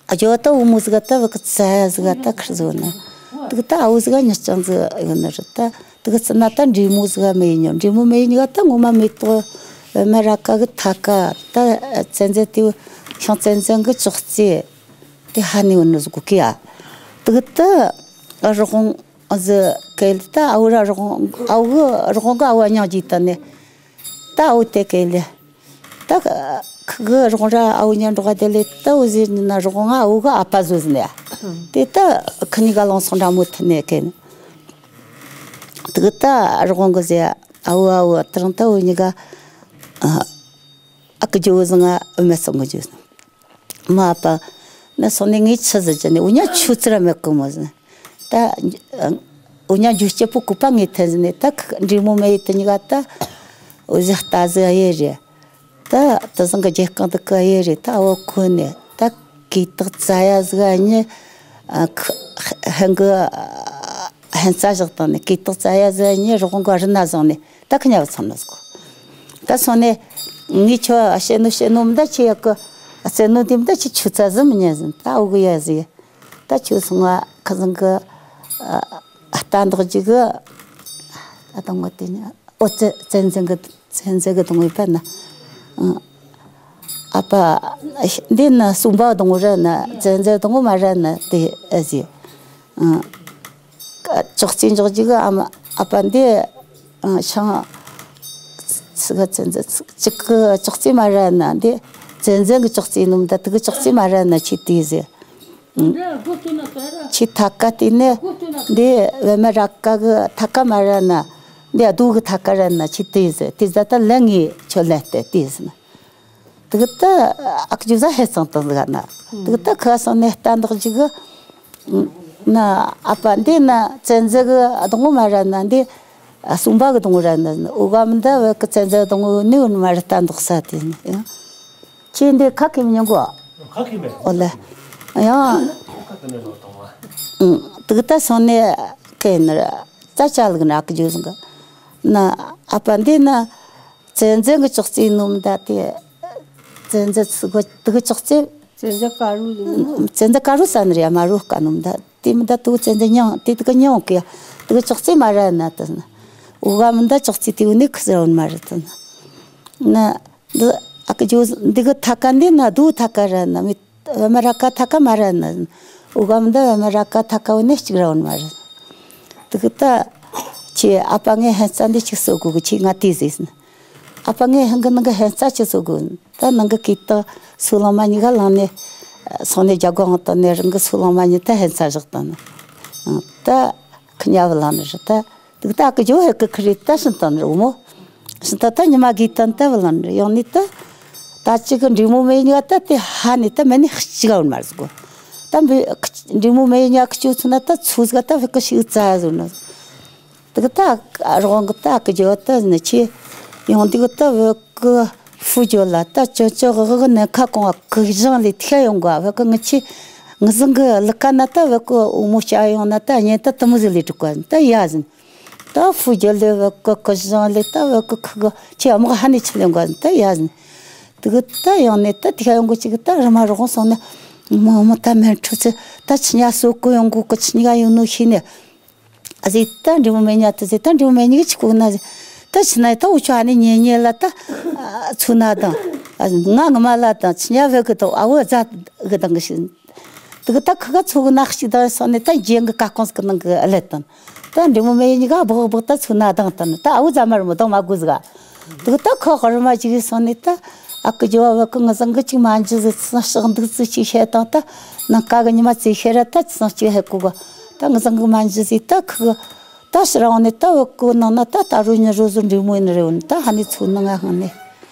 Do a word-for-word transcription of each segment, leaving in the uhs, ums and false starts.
ཨ་ཇོ་ད་བུ་མོ་ཟིག་ད་བུ་གི་ཙ་ཡ་ཟིག་ད་ཁིར་ཟིག་ནི། དུག་ད་ཨ་བུ་ཟིག་ཉི་ཅང་ཟིག་ཡོད་ནི་རེད། ད་དུག་ཙི་ན་ད་འདྲེ་མོ་ཟིག་མེད་ཉོ། འདྲེ་མོ་མེད་ཉོ་ད་ངོ་མ་མེ་ཏོག་བེ་མ་ར་ཀ་གི་ཐ་ཀ་ད་ཙན་ཙན་དེ་ཤིང་ཙན་ཙན་གི་ཅོག་ཙེ་དེ་ཧ་ནི་ཡོད་ནི་ཟིག་གི་ཡ། དུག་ད་རི་བོང་ཟིག་གེ་ལི་ད་ཨ་བུ་ར་རི་བོང་ཨ་བུ་གི་རི་བོང་གི་ཨ་བུ་ཉང་གི་ད་ནི། ད་ཨོ་དེ་གེ་ལེ། ད་ཁི་གི་རོང་ར་ཨོ་ཉན་འགྲོ་ག་དེ་ལེ་ད་ཨོ་ཟེར་ན་རོང་ཨ་ཨོ་གི་ཨ་ཕ་ཟོ་ཟིན་ཡ། དེ་ད་ཁི་གཉིས་ཀ་ལོང་སོང་འདྲ་མོ་ཐི་ནེ་གེ་ནི། དེ་གི་ད་རོང་གི་ཟེ་ཨ་ཨོ་ཨ་ཨོ་དྲང་ད་ཨོ་གཉིས་ཀ་ཨ་ཨ་ཁི་ཇོ་ཟིན་ང་ཨོ་མེ་སོང་གི་ཇོ་ཟིན། མ་ཨ་ཕ་ན་སོང་ནས་ངས་ཆི་ཟེར་གྱི་ནས་འུ་གཉིས་ཆུ་ཚིར་མེད་གི་མོ་ཟེར། ད་འུ་གཉིས་འཇུ་སྐྱེ་པོ་ཀུ་པ་ངས་ཐན་ཟེར་ནས་ད་འདྲེ་མོ་མེ་ཡི་དེ་གཉིས་ཀ་ད་འུ་ཟེ་ལྟ་ཟེ་ཨ་ཡེ་རེད། ད་དེ་ཟང་གི་རྒྱལ་ཁང་དུ་ཀ་ཡེ་རེད། ད་འོ་ཁོ་ནས་ད་གི་ཏག་ཙ་ཡ་ཟིག་གཉིས་ཧན་གི་ཧན་ཙ་བཞག་དང་ནས་གི་ཏག་ཙ་ཡ་ཟིག་གཉིས་རོགས་གི་རི་ན་བཟུང་ནས་ད་ཁི་ཉ་བ་ཚང་ནས་ཟིག་གོ། ད་སོང་ནས་ངས་ཁྱོད་བཤད་ནོ་བཤད་ནོ་མི་ད་ཁྱེད་ཡག་གི་བཙལ་ནོ་དེ་མི་ད་ཁྱེད་ཆུ་ཚ་ཟིག་མི་ཉན་ཟིན། ད་འུ་གི་ཡ་ཟིག་ད་ཁྱོད་སོང་བ་ཁི་ཟང་གི་ལྟ་འདོགས་ཅིག་གི་ད་དང་བོ་དེ་ནི་ཨོ་ཙེ་ཙན་ཙན་གི་ཙན་ཙན་གི་དང་བོ་ཡིན་པ་ན། ཨ་ཨ་ཕ་འདི་ན་སུམ་པ་དང་བོ་ར་ན་ཙན་ཙན་དང་བོ་མ་ར་ན་དེ་ཨ་ཟི། ཨ་ཅོག་ཙེ་འཇོག་ཅིག་གི་ཨ་མ་ཨ་ཕ་འདི་ཨ་ཤང་སི་ག་ཙན་ཙན་ཅིག་གི་ཅོག་ཙེ་མ་ར་ན་འདི་ཙན་ཙན་གི་ཅོག་ཙེ་ནུམ་ད་དེ་གི་ཅོག་ཙེ་མ་ར་ན་ཆི་དེ་ཟི། ཁྱི་ཐ་ཀ་དེ་ནི་འདི་བེ་མ་ར་ཀ་གི་ཐ་ཀ་མ་ར་ན་འདི་རྡོ་གི་ཐ་ཀ་ར་ན་ཆི་དེ་ཟེར། དེ་ཟ་ད་ལན་ངས་ཁྱོད་ལན་སྟེར་དེ་ཟེར་ན། དེ་གི་ད་ཨ་ཁུ་ཇོ་ཟ་ཧེ་ཚང་དང་ཟ་ན། དེ་གི་ད་ཁ་སང་ནས་ལྟ་འདོགས་ཅིག་གི་ན་ཨ་ཕ་འདི་ན་ཙན་ཙན་གི་སྡོང་བོ་མ་ར་ན་འདི་སུམ་པ་གི་སྡོང་བོ་ར་ན་འུ་ག་མི་ད་བ་གི་ཙན་ཙན་སྡོང་བོ་ནི་འུ་ནི་མ་ར་ལྟ་འདོགས་ས་དེ་ནི། ཁྱེད་འདི་ཁ་ཁེམ་ཉོ་གོ། ཁ་ཁེམ་མེད། ཨོ་ལེ། ཡང་། ཁ་ཁེམ་མེད་ལོ་དང་བ། ཨུང་། དུག་ད་སོང་ནས་ཁེ་ནར་ཙ་ཅ་ལག་ན་ཨ་ཁུ་ཇོ་ཟིང་གི་ན་ཨ་ཕ་འདི་ན་ཙན་ཙན་གི་ཅོག་ཙེ་ནུམ་ད་དེ་ཙན་ཙན་ཚུ་གོ་དུག་ཅོག་ཙེ། ཙན་ཙན་དཀར་རོ་ཡིན་ནོ། ཙན་ཙན་དཀར་རོ་ས་ནི་རེད་ཡ། མ་རོ་དཀར་ནུམ་ད་དེ་མི་ད་དུག་ཙན་ཙན་ཉང་དེ་དུག་ཉང་གི་ཡ། དུག་ཅོག་ཙེ་མ་ར་ན་ད་ན། འུ་ག་མི་ད་ཅོག་ཙེ་དེ་འུ་ནི་ཁུ་ཟེར་འོན་མ་ར་ད་ན། ན། འདི་ཨ་ཁུ་ཇོ་འདི་གི་ཐ་ཀ་འདི་ན་རྡོ་ཐ་ཀ་ར་ན་མི་བ་མ་ར་ཀ་ཐ་ཀ་མ་ར་ན། འུ་ག་མི་ད་བ་མ་ར་ཀ་ཐ་ཀ་བོ་ནི་གཅིག་ར་འོན་མ་ར། དུག་ད་ཁྱེད་ཨ་ཕ་ངས་ཧན་ཙ་འདི་གཅིག་གསོ་དགོས་གི་ཁྱེད་ང་དེ་ཟེར་ན། ཨ་ཕ་ངས་ཧན་གི་ནང་གི་ཧན་ཙ་གཅིག་གསོ་དགོས། ད་ནང་གི་གི་ད་སུ་ལང་མ་གཉིས་ཀ་ལང་ནས་སོང་ནས་རྒྱ་སྒོ་ཧང་ད་ནས་རང་གི་སུ་ལང་མ་གཉིས་ད་ཧན་ཙ་བཞག་ད་ན། ད་ཁི་ཉ་བ་ལང་ནི་རེད་ད། དུག་ད་ཨ་ཁུ་ཇོ་ཧེ་ཀི་ཁི་རི་ད་ཤིན་ཏན་རི་འུ་མོ། ཤིན་ཏན་ད་ཉི་མ་གི་ཏན་ད་བ་ལན་རི་ཡང་ནི་ད། ད་ཅི་གི་འདྲེ་མོ་མེ་ཉ་ད་དེ་ཧ་ནི་ད་མེ་ནི་ཤི་ག་འོན་མ་ཟིག་གོ། ད་འདྲེ་མོ་མེ་ཉ་ཁི་ཆུ་ཚུ་ན་ད་ཚུ་ཟིག་ད་བེ་ཀི་ཤི་ཙ་ཟུ་ན། དུག་ད་རོང་གི་ད་ཨ་ཁུ་ཇོ་ད་ནི་ཆི། ཡང་དུག་ད་བེ་ཀི་ཧྥུ་ཇོ་ལ་ད་ཅོ་ཅོ་གི་གི་ནི་ཁ་གོང་ཨ་ཁུ་ཞང་ལི་ཐི་ཡོང་གོ་བེ་ཀི་ངི་ཆི། ངི་ཟིང་གི་ལི་ཀ་ན་ད་བེ་ཀི་འུ་མོ་ཤ་ཡོང་ན་ད་ཉེ་ད་དུ་མུ་ཟི་ལི་དྲུག་ག་ད་ཡ་ཟིན། ད་ཧྥུ་རྒྱལ་ལས་བ་ཀི་ཀི་ཞང་ལས་ད་བ་ཀི་ཁི་གི་ཁྱེད་དམག་ཧ་ནི་ཆི་ལེན་གོ་ཟིན་ད་ཡ་ཟིན། དུག་ད་ཡང་ནས་ད་དེ་ཁ་ཡོང་གོ་ཅིག་ད་རི་མ་རོག་སོང་ནས་མོ་མོ་ད་མེན་ཁྲུ་ཚེ་ད་ཆི་ཉ་སོ་ཀུ་ཡོང་གོ་ཀི་ཆི་ཉ་ཡོང་ནོ་ཤི་ནས་ཨ་ཟི་ད་འདྲེ་མོ་མེ་ཉ་ད་ཟི་ད་འདྲེ་མོ་མེ་ཉི་གི་ཆི་ཀུ་ན་ཟི་ད་ཆི་ན་ད་འུ་ཆོ་ཧ་ནི་ཉེ་ཉེ་ལ་ད་ཚུ་ན་དང་ང་ངི་མ་ལ་དང་ཆི་ཉ་བེ་གི་ད་ཨ་བོ་ཛ་གི་དང་གི་ཤི། དུག་ད་ཁི་ག་ཚུ་གི་ན་ཤི་ད་སོང་ནས་ད་རྒྱན་གི་ཀ་ཀོང་སི་གི་ནང་གི་ཨ་ལེ་དང་། ད་འདྲེ་མོ་མེ་ཉི་ག་སྦག་སྦག་ད་ཚུ་ན་དང་དང་ད་ཨ་བུ་ཛ་མ་རི་མོ་དང་མ་གུ་ཟི་ག། དུག་ད་ཁོ་ཧ་རི་མ་ཅིག་གི་སོང་ནས་ད་ཨ་ཁུ་ཇོ་བ་བ་ཀི་ངི་ཟང་གི་ཅིག་མ་འཇི་ཟི་ཚི་ན་ཤག་འདུག་ཚི་ཅིག་ཤེ་དང་ད་ནང་ཀ་གི་ཉི་མ་ཚི་ཤེ་ར་ད་ཚི་ན་ཅིག་ཧེ་ཀུ་གི་ད་ངི་ཟང་གི་མ་འཇི་ཟི་ད་ཁི་གི་ད་ཕྱི་རང་ནས་ད་བ་ཀི་ནང་ན་ད་ད་རུ་ཉི་རུ་ཟུ་འདྲེ་མོ་ཡིན་རེ་འོན་ད་ཧ་ནི་ཚུ་ནང་ང་ཧང་ནས།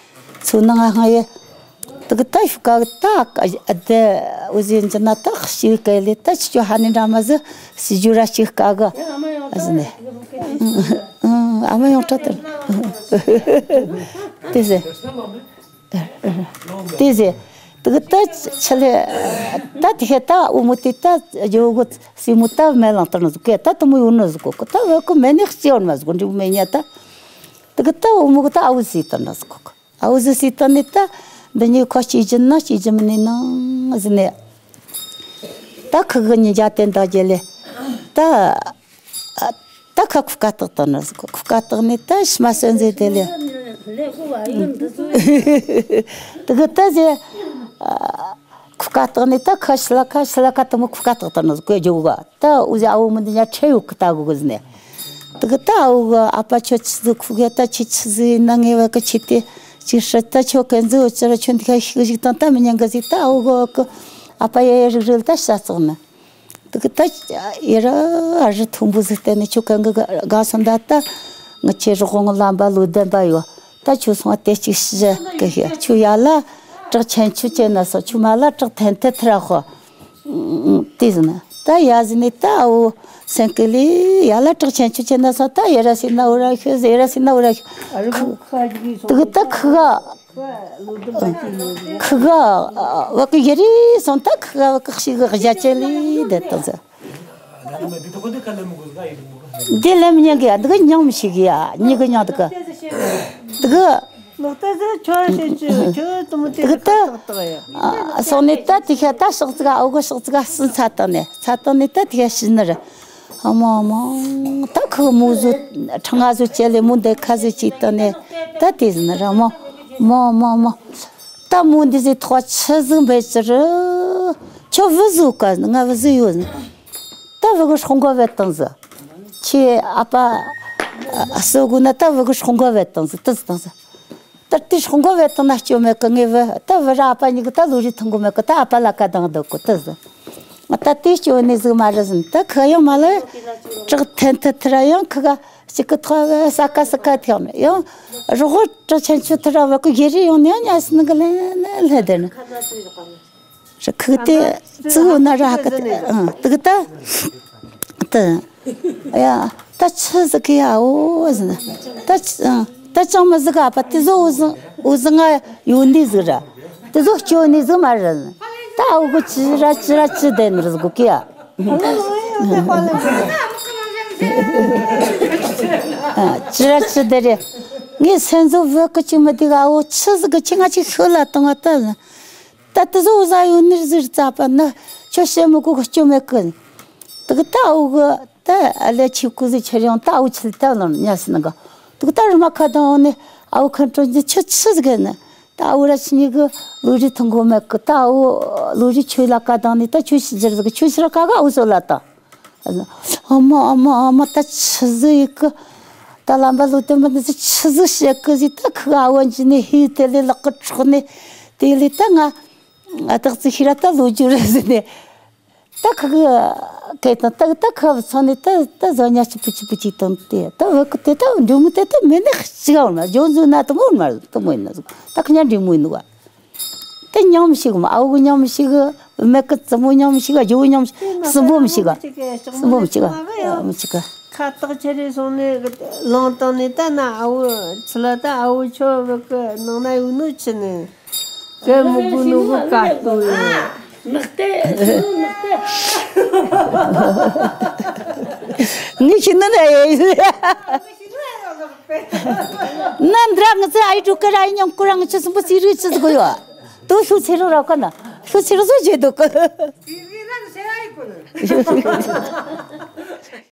ཚུ་ནང་ང་ཧང་ཡེ། དུག་ད་ཤུ་ཀ་གི་ད་ཨ་དེ་འུ་ཟི་འཇི་ན་ད་ཤི་ཀ་ལེ་ད་ཆི་ཆོ་ཧ་ནི་འདྲ་མ་ཟི་སི་ཇུ་ར་ཤི་ཀ་གི་ཨ་ཟི་ནས། ཨ་མ་ཡོང་ཁྲ་དེ་དེ་ཟེ། དེ་ཟེ། དུག་ད་ཆི་ལེ་ད་དེ་ཧེ་ད་འུ་མོ་དེ་ད་ཇོ་གོ་སི་མོ་ད་མེ་ལང་ཏར་ནོ་ཟུག་གེ་ད་དུ་མོ་ཡོད་ནོ་ཟུག་གོ་ད་བེ་ཀི་མེ་ནི་ཤི་ཡོད་ནོ་ཟུག་གོ་འདྲེ་མོ་མེ་ཉ་ད། དུག་ད་འུ་མོ་གི་ད་ཨ་བུ་སི་ཏར་ནོ་ཟུག་གོ། ཨ་བུ་ཟི་སི་ཏ་ནི་ད་འདི་ཉིད་ཁོ་སྐྱེ་རྒྱུ་ན་སྐྱེ་རྒྱུ་མིན་ནི་ནང་ཟི་ནི། ད་ཁུ་གི་ཉིན་རྒྱ་དེ་འདྲ་རྒྱལ་ལེ། ད་ད་ཁ་ཁུ་ཀ་ཏག་ཏག་ནི་ཟིག་ཁུ་ཀ་ཏག་ནི་ད་ཕྱི་མ་སོན་ཟེར་དེ་ལེ། དེ་གི་ད་ཟེ། ཁུ་ཀ་ཏག་ནི་ད་ཁ་ཤི་ལ་ཁ་ཤི་ལ་ཁ་དུ་མོ་ཁུ་ཀ་ཏག་ཏག་ནི་ཟིག་གོ་རྒྱུ་ག་ད་འུ་ཟེ་ཨ་བོ་མི་འདི་ཉ་ཁྲེ་ཡོད་གི་ད་གོ་གི་ཟི་ནི། དེ་གི་ད་འུ་གི་ཨ་ཕ་ཁྱོད་ཆི་ཟིག་ཁུ་གེ་ད་ཁྱི་ཆི་ཟིག་ཡིན་ན་ངེས་བ་གི་ཁྱི་དེ་ཅིག་ཧྲི་ད་ཁྱོད་གན་ཟིག་འུ་ཅི་ར་ཁྱོད་འདི་ཁ་ཤི་གི་ཞིག་དང་ད་མི་ཉན་གི་ཟིག་ད་འུ་གི་གི་ཨ་ཕ་ཡེ་ཡེ་རིག་རིག་ད་ཤ་ཚོགས་ནི། དེ་གི་ད་ཡེ་ར་ཨ་རི་མཐོན་པོ་ཟིག་བསྟན་ནི་ཁྱོད་གན་གི་ག་སོང་ད་ད་ངི་ཁྱེད་རོགས་ངི་ལམ་པ་ལོ་ལྡན་པ་ཡོད། ད་ཁྱོད་སོང་བ་དེ་གཅིག་ཤི་གི་ཤི་ཁྱོད་ཡ་ལ་བྲག་ཆེན་ཆུ་ཅན་ན་སོ་ཁྱོད་མ་ལ་བྲག་ཐན་ཐེ་ཐི་ར་ཧོ། དེ་ཟིན་ན་ད་ཡ་ཟིན་ནས་ད་འུ་སེང་གེ་ལི་ཡ་ལ་བྲག་ཆེན་ཆུ་ཅན་ན་སོ་ད་ཡེ་ར་སི་ན་འུ་ར་ཤི་ཡེ་ར་སི་ན་འུ་ར་ཤི་ཁུ་དེ་གི་ད་ཁུ་ག་ཁུ་ག་བ་གི་ཡེ་རི་སོང་ད་ཁུ་ག་བ་གི་ཤི་གི་གཞལ་ཅན་ལི་དེ་ད་ཟ། འདི་ལམ་ཉན་གི་ཡ། འདི་གི་ཉམས་ཤིག་ཡ། ཉི་གི་ཉམས་འདི་གི། འདི་གི། ལོག་ལྟ་ཟེར་ཁྱོད་ཤེས་ཀྱི་ཁྱོད་དུ་མོ་དེ་གི་ད། ཨ། སོང་ནས་ད་དེ་ཤ་ད་ཤག་ཙིག་ཨ་འོ་གི་ཤག་ཙིག་སུ་ཚ་བཏང་ནས་ཚ་བཏང་ནས་ད་དེ་ཤ་ཤི་ནི་རེད། ཨ་མ་ཨ་མ། ད་ཁུ་མོ་བཟོ་ཁྲ་ང་བཟོ་བྱས་ལས་མོ་འདི་ཁ་ཟོ་བྱས་བཏང་ནས་ད་དེ་ཟིན་ནི་རེད། ཨ་མ་ཨ་མ་ཨ་མ། ད་མོ་འདི་ཟིག་ཐོག་ཆི་ཟིག་འབད་ཅི་རེད། ཁྱོད་བུ་བཟོ་ག་ང་བུ་བཟོ་ཡོད། ད་བུ་གི་སྲོག་མགོ་བས་བཏང་ཟིག་ཁྱེད་ཨ་ཕ་ཨ་གསོ་དགོས་ན་ད་བུ་གི་སྲོག་མགོ་བས་བཏང་ཟིག་ཏི་ཟིག་བཏང་ཟིག་ད་དེ་སྲོག་མགོ་བས་བཏང་ན་སྐྱོན་མེད་གི་ངས་བུ་ད་བུ་ར་ཨ་ཕ་གཉིས་གི་ད་ལོ་རེ་ཐོན་གོ་མེད་གི་ད་ཨ་ཕ་ལ་ཀ་དང་འདུག་གི་ཏི་ཟིག་ད་དེ་སྐྱོན་ནི་ཟིག་མ་རེད་ཟིན། ད་ཁ་ཡང་མ་ལ་བྲག་ཐན་ཐི་ཐི་ར་ཡང་ཁུ་ག་གཅིག་གི་ཐོག་ས་ཀ་ས་ཀ་ཐེག་ནི་ཡང་རོགས་བྲག་ཆེན་ཆུ་ཐི་ར་བ་གི་ཡེ་རེ་ཡོང་ནི་ཡང་ཉ་སི་ནི་གི་ལན་ལན་ལན་དེ་ནི། རི་ཁུག་དེ་ཙི་བོ་ན་ར་ཧ་གི་དེ་ཨང་དེ་གི་ད་དེ་ཡ་ད་ཆི་ཟིག་གི་ཡ་འོ་ཟིན་ད་ཆི་ཨང་ད་ཅང་མི་ཟིག་ག་ཨ་ཕ་དེ་ཟོ་འོ་ཟིན་འོ་ཟིན་ང་ཡོད་ནི་ཟིག་ར་དེ་ཟོ་སྐྱོ་ནི་ཟིག་མ་རེད་ཟིན། ད་འོ་གི་ཅི་ར་ཅི་ར་ཅི་དེ་ནི་ཟིག་གི་ཡ། ཨ་ཅི་ར་ཅི་དེ་རེད། ངའི་སེམས་ཚོ་བོད་གི་ཅི་མི་དེ་ག་འོ་ཆི་ཟིག་གི་ཁྱི་ང་ཅིག་ཤོད་ལ་བཏང་བ་ད་ཟིན། ད་དེ་ཚོ་བཟའ་ཡོད་ནི་ཟིག་རྩ་བ་ན་ཁྱོད་བཤད་མི་དགོས་གི་སྐྱོན་མེད་གི། དེ་གི་ད་འུ་གི་ད་ཨ་ལས་ཆི་གུ་ཟིག་ཁྱེར་ཡོང་ད་འུ་ཆི་ལ་ད་ལོན་ཉ་སི་ནི་གི། དེ་གི་ད་རི་མ་ཁ་དང་འོ་ནི་འུ་ཁ་འཕྲོ་འདི་ཆི་ཆི་ཟིག་གི་ནི། ད་འུ་ར་ཆི་ཉི་གི་ལུ་རི་ཐུང་གོ་མེད་གི། ད་འུ་ལུ་རི་ཆོས་ལ་ཀ་དང་ནི་ད་ཆོས་ཤི་ཟེར་ཟིག་གི་ཆོས་ཤི་ར་ཀ་ག་འུ་སོ་ལ་ད། ཨ་མ་ཨ་མ་ཨ་མ་ད་ཆི་ཟིག་ཡི་གི། ད་ལམ་པ་ལོ་དེ་མ་ནི་ཆི་ཟིག་བཤད་གི་ཟིག་ད་ཁུ་ཨ་བ་འཇི་ནི་ཧི་དེ་ལས་ལག་གི་འཕྲོག་ནི། དེ་ལས་ད་ང་ཨ་ཏག་ཙི་ཤི་ར་ད་ལོ་རྒྱུ་རེད་ཟིན་ནི། ད་ཁུ་གི་སྐད་དང་ད་ད་ཁུ་བ་ཚོ་ནི་ད་ད་བཟོ་ཉ་ཆི་པུ་ཆི་པུ་ཆི་དང་དེ་ད་བུ་གི་དེ་ད་འབྲུ་མི་དེ་ད་མེད་ནི་ཅི་ག་འོ་མ་ཇོ་འཛུ་ན་དུ་མོ་འོ་མ་དུ་མོ་ཡིན་ན་ཟིག་ད་ཁུ་ཉ་འབྲི་མོ་ཡིན་ནི་བ། དེ་ཉམས་ཤིག་མ་ཨའུ་གི་ཉམས་ཤིག་མེད་གི་ཙི་མོ་ཉམས་ཤིག་ཇོ་བོ་ཉམས་ཤིག་སྲིན་པོ་མི་ཤིག་ག་སྲིན་པོ་མི་ཤིག་ག་མི་ཤིག་ག་ཁ་བཏགས་ཁྱེར་རེ་སོང་ནས་ལངས་བཏང་ནས་ད་ན་ཨའུ་ཚི་ལ་ད་ཨའུ་ཁྱོད་བུ་གི་ནང་ན་ཡོད་ནོ་ཆི་ནས་གལ་མི་དགོས་ནོ་གི་ཀ་ལྟོ་ཡོད། ནག་ཏེ་ནག་ཏེ། ངས་ཤི་ན་ན་ཡ་ཡིན། ན་འདྲ་ང་ཚོ་ཨའི་འགྲོ་ཀ་ར་ཨའི་ཉང་ཀུ་ར་ང་ཚོ་སྲིན་པོ་རྩི་རུ་ཅི་ཟིག་གོ་ཡོད། དོ་ཤུ་ཚེ་རུ་ར་ཀ་ན་ཤུ་ཚེ་རུ་བཟོ་བྱེད་དོ་ཀ།